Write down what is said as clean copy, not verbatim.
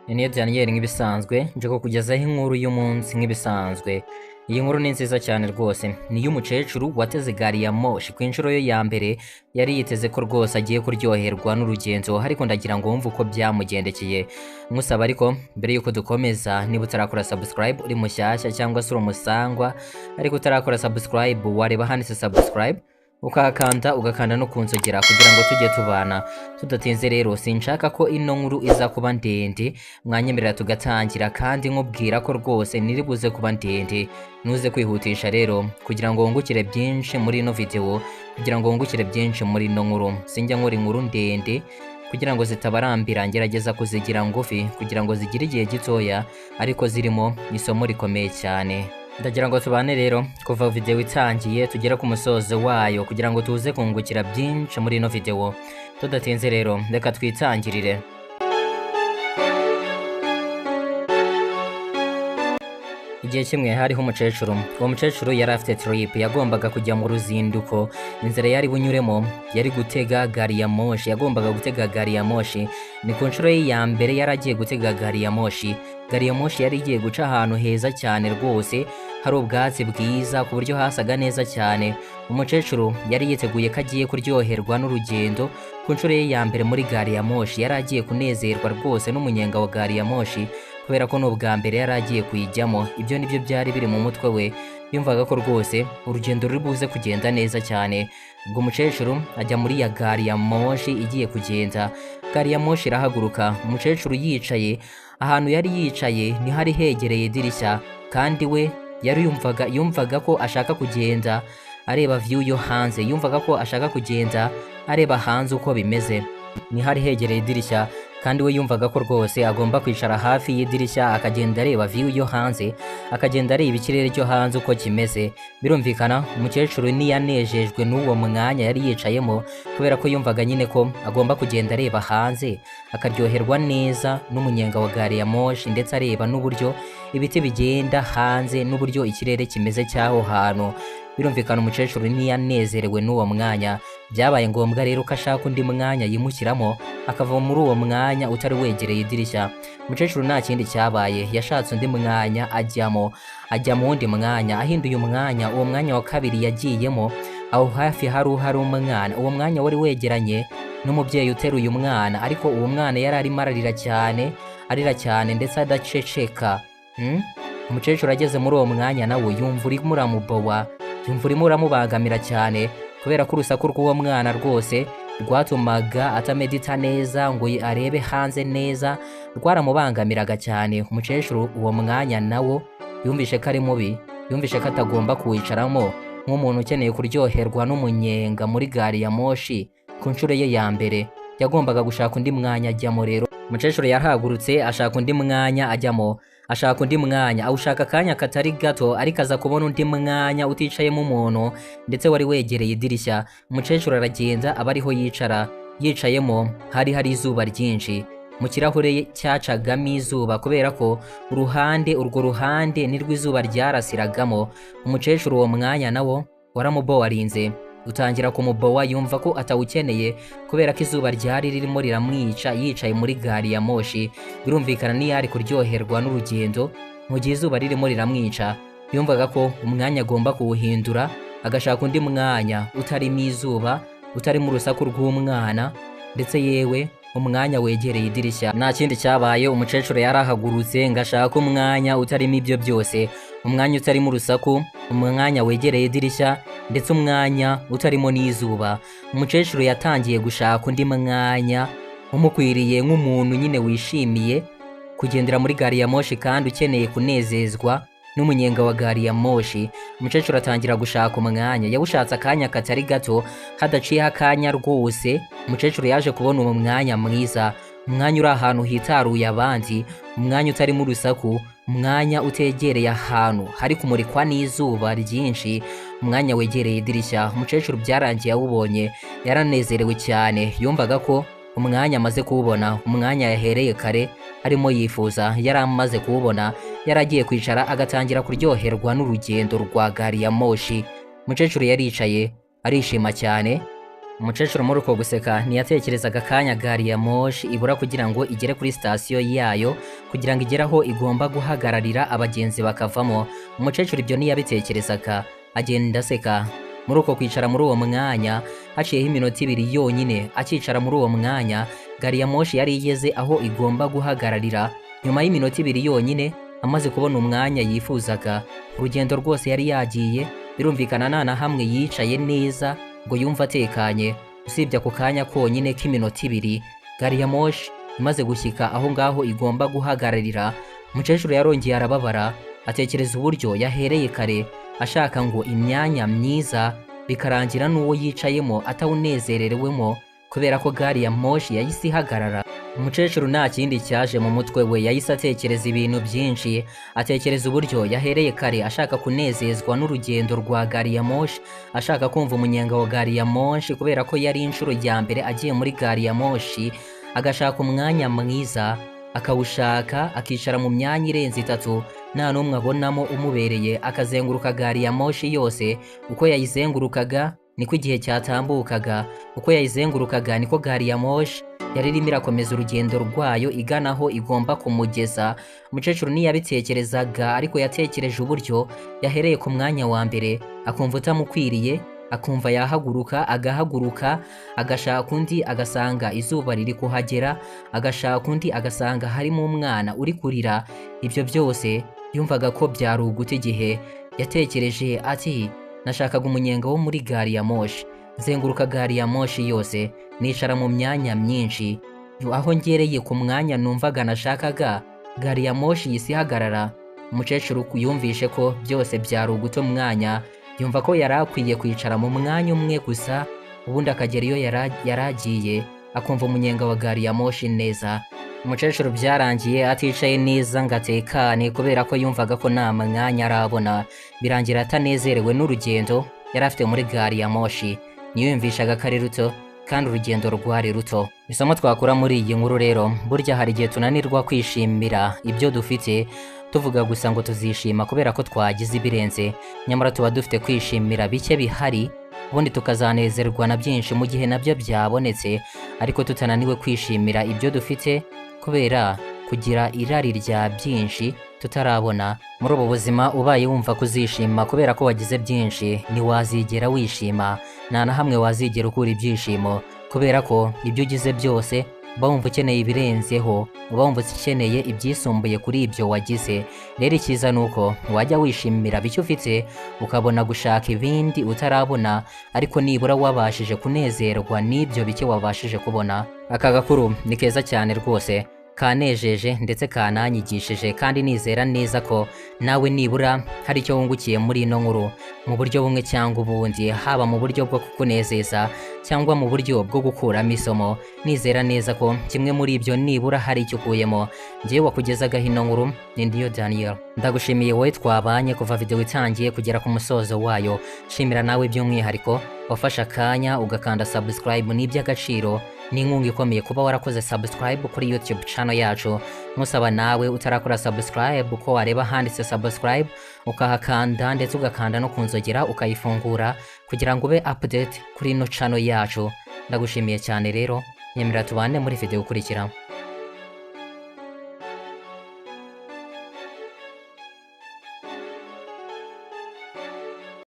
Niyo Daniel nk'ibisanzwe nje kukugezaho inkuru y'umunsi nk'ibisanzwe. Iyi nkuru ni nziza cyane rwose, ni iy'umukecuru wateze gari ya moshi ku inshuro ye ya mbere. Yari yiteze ko rwose agiye kuryoherwa n'urugendo, ariko ndagira ngo wumve uko byamugendekeye. Nkusaba ariko mbere y'uko dukomeza, niba utarakora subscribe uri mushyashya cyangwa se uri umusangwa ariko utarakora subscribe, wareba handitse subscribe ukahakanda, ugakanda no ku nzogera kugira ngo tujye tubana tudatinze. Rero sinshaka ko ino nkuru iza kuba ndende, mwanyemerera tugatangira, kandi nkubwira ko rwose ntiribuze kuba ndende. Ntuze kwihutisha rero kugira ngo wungukire byinshi muri ino video, kugira ngo wungukire byinshi muri ino nkuru. Sinjya nkora inkuru ndende kugira ngo zitabarambira, ngerageza kuzigira ngufi kugira ngo zigire igihe gitoya ariko zirimo isomo rikomeye cyane. Ndagira ngo tubane rero kuva video itangiye tugere ku musozo wayo kugira ngo tuze kungukira byinshi muri ino video. Tudatinze rero, reka twitangirire. Igihe kimwe hariho umukecuru. Uwo mukecuru yari afite trip, yagombaga kujya mu ruzinduko. Inzira yari bunyuremo yari gutega gari ya moshi, yagombaga gutega gari ya moshi. Ni ku nshuro ye ya mbere yari agiye gutega gari ya moshi. Gari ya moshi yari igiye guca ahantu heza cyane rwose, hari ubwatsi bwiza ku buryo hasaga neza cyane. Umukecuru yari yiteguye ko agiye kuryoherwa n'urugendo ku nshuro ye ya mbere muri gari ya moshi. Yari agiye kunezerwa rwose n'umunyenga wa gari ya moshi kubera ko ni ubwa mbere yari agiye kuyijyamo. Ibyo nibyo byari biri mu mutwe we, yumvaga ko rwose urugendo ruri buze kugenda neza cyane. Ubwo umukecuru ajya muri ya gari ya moshi igiye kugenda. Gari ya moshi irahaguruka, umukecuru yicaye ahantu yari yicaye ntihari hegereye idirishya, kandi we yari yumvaga ko ashaka kugenda areba view yo hanze, yumvaga ko ashaka kugenda areba hanze uko bimeze. Ntihari hegereye idirishya, kandi we yumvaga ko rwose agomba kwicara hafi y'idirishya akagenda areba view yo hanze, akagenda areba ikirere cyo hanze uko kimeze. Birumvikana umukecuru ntiyanejejwe n'uwo mwanya yari yicayemo, kubera ko yumvaga nyine ko agomba kugenda areba hanze akaryoherwa neza n'umunyenga wa gari ya moshi, ndetse areba n'uburyo ibiti bigenda hanze n'uburyo ikirere kimeze cy'aho hantu. Birumvikana umukecuru ntiyanezerewe n'uwo mwanya. Byabaye ngombwa rero ko ashaka undi mwanya yimukiramo, akava muri uwo mwanya utari wegereye idirishya. Umukecuru nta kindi cyabaye, yashatse undi mwanya ajyamo, ajya mu wundi mwanya. Ahinduye umwanya, uwo mwanya wa kabiri yagiyemo, aho hafi hari umwana. Uwo mwanya wari wegeranye n'umubyeyi uteruye umwana, ariko uwo mwana yari arimo ararira cyane, arira cyane ndetse adaceceka. Umukecuru ageze muri uwo mwanya nawe yumva urimo uramubowa, yumva urimo uramubangamira cyane, kubera ko urusaku rw'uwo mwana rwose rwatumaga atamedita neza ngo arebe hanze neza, rwaramubangamiraga cyane. Umukecuru uwo mwanya nawo yumvishe ko ari mubi, yumvishe ko atagomba kuwicaramo nk'umuntu ukeneye kuryoherwa n'umunyenga muri gari ya moshi ku nshuro ye ya mbere. Yagombaga gushaka undi mwanya ajyamo. Rero umukecuru yarahagurutse ashaka undi mwanya ajyamo, ashaka undi mwanya, awushaka akanya katari gato, ariko aza kubona undi mwanya uticayemo umuntu ndetse wari wegereye idirishya. Umukecuru aragenda aba ariho yicara. Yicayemo hari izuba ryinshi, mu kirahure cyacagamo izuba, kubera ko uruhande urwo ruhande nirwo izuba ryarasiragamo. Umukecuru uwo mwanya nawo waramubowarinze, utangira kumubowa, yumva ko atawukeneye kubera ko izuba ryari ririmo riramwica yicaye muri gari ya moshi. Birumvikana ntiyari kuryoherwa n'urugendo mu gihe izuba ririmo riramwica. Yumvaga ko umwanya agomba kuwuhindura, agashaka undi mwanya utarimo izuba, utarimo urusaku rw'umwana, ndetse yewe umwanya wegereye idirishya. Nta kindi cyabaye, umukecuru yarahagurutse ngo ashake umwanya utarimo ibyo byose, umwanya utarimo urusaku, umwanya wegereye idirishya, ndetse umwanya utarimo n'izuba. Umukecuru yatangiye gushaka undi mwanya umukwiriye nk'umuntu nyine wishimiye kugendera muri gari ya moshi kandi ukeneye kunezezwa n'umunyenga wa gari ya moshi. Umukecuru atangira gushaka umwanya, yawushatse akanya katari gato, hadaciyeho akanya rwose umukecuru yaje kubona uwo mwanya mwiza, umwanya uri ahantu hitaruye abandi, umwanya utarimo urusaku, umwanya utegereye ahantu hari kumurikwa n'izuba ryinshi, umwanya wegereye idirishya. Umukecuru byarangiye awubonye, yaranezerewe cyane, yumvaga ko umwanya amaze kuwubona, umwanya yahereye kare arimo yifuza, yari amaze kuwubona, yari agiye kwicara agatangira kuryoherwa n'urugendo rwa gari ya moshi. Umukecuru yaricaye arishima cyane. Umukecuru muri uko guseka ntiyatekerezaga akanya gari ya moshi ibura kugira ngo igere kuri sitasiyo yayo. kugira ngo igere aho igomba guhagararira abagenzi bakavamo. Umukecuru ibyo ntiyabitekerezaga, agenda aseka. Muri uko kwicara muri uwo mwanya, haciyeho iminota 2 yonyine akicara muri uwo mwanya, gari ya moshi yari igeze aho igomba guhagararira. Nyuma y'iminota 2 yonyine amaze kubona umwanya yifuzaga, urugendo rwose yari yagiye birumvikana nta na hamwe yicaye neza ngo yumve atekanye, usibye ako kanya konyine k'iminota 2. Gari ya moshi imaze gushyika aho ngaho igomba guhagararira, umukecuru yarongeye arababara, atekereza uburyo yahereye kare ashaka ngo imyanya myiza, bikarangira n'uwo yicayemo atawunezererewemo kubera ko gari ya moshi yahise ihagarara. Umukecuru nta kindi cyaje mu mutwe we, yahise atekereza ibintu byinshi, atekereza uburyo yahereye kare ashaka kunezezwa n'urugendo rwa gari ya moshi, ashaka kumva umunyenga wa gari ya moshi kubera ko yari inshuro ya mbere agiye muri gari ya moshi, agashaka umwanya mwiza akawushaka, akicara mu myanya irenze 3 nta n'umwe abonamo umubereye, akazenguruka gari ya moshi yose. Uko yayizengurukaga niko igihe cyatambukaga, uko yayizengurukaga niko gari ya moshi yari irimo irakomeza urugendo rwayo igana aho igomba kumugeza. Umukecuru ntiyabitekerezaga, ariko yatekereje uburyo yahereye ku mwanya wa mbere akumva utamukwiriye, akumva yahaguruka, agahaguruka, agashaka undi agasanga izuba riri kuhagera, agashaka undi agasanga harimo umwana uri kurira. Ibyo byose yumvaga ko byari uguta igihe. Yatekereje ati nashakaga umunyenga wo muri gari ya moshi, nzenguruka gari ya moshi yose, nicara mu myanya myinshi, aho ngereye ku mwanya numvaga nashakaga, gari ya moshi yisi ihagarara. Umukecuru yumvishe ko byose byari uguta umwanya, yumva ko yari akwiye kwicara mu mwanya umwe gusa, ubundi akagera iyo yaragiye, akumva umunyenga wa gari ya moshi neza. Umukecuru byarangiye aticaye neza ngo atekane kubera ko yumvaga ko nta mwanya arabona. Birangira atanezerewe n'urugendo yari afite muri gari ya moshi, ntiyumvishaga ko ari ruto kandi urugendo rwari ruto. Isomo twakura muri iyi nkuru rero, burya hari igihe tunanirwa kwishimira ibyo dufite, tuvuga gusa ngo tuzishima kubera ko twagize ibirenze, nyamara tuba dufite kwishimira bike bihari, ubundi tukazanezerwa na byinshi mu gihe nabyo byabonetse, ariko tutananiwe kwishimira ibyo dufite kubera kugira irari rya byinshi tutarabona. Muri ubu buzima ubaye wumva kuzishima kubera ko wagize byinshi, ntiwazigera wishima, nta na hamwe wazigera ukura ibyishimo, kubera ko ibyo ugize byose uba wumva ukeneye ibirenzeho, uba wumva ukeneye ibyisumbuye kuri ibyo wagize. Rero icyiza ni uko wajya wishimira bike ufite, ukabona gushaka ibindi utarabona, ariko nibura wabashije kunezerwa n'ibyo bike wabashije kubona. Aka gakuru ni keza cyane rwose, kanejeje ndetse kananyigishije, kandi nizera neza ko nawe nibura hari icyo wungukiye muri ino nkuru mu buryo bumwe cyangwa ubundi, haba mu buryo bwo kukunezeza cyangwa mu buryo bwo gukuramo isomo. Nizera neza ko kimwe muri ibyo nibura hari icyo ukuyemo. Njyewe wakugezagaho ino nkuru ni Ndiyo Daniel. Ndagushimiye wowe twabanye kuva video itangiye kugera ku musozo wayo. Shimira nawe by'umwihariko wafashe akanya ugakanda subscribe, ni iby'agaciro, ni inkunga ikomeye kuba warakoze subscribe kuri YouTube channel yacu. Musaba nawe utarakora subscribe ko wareba handitse subscribe ukahakanda, ndetse ugakanda no kunzogera ukayifungura kugira ngo ube update kuri ino channel yacu. Ndagushimiye cyane rero, nyemera tubane muri video ikurikira.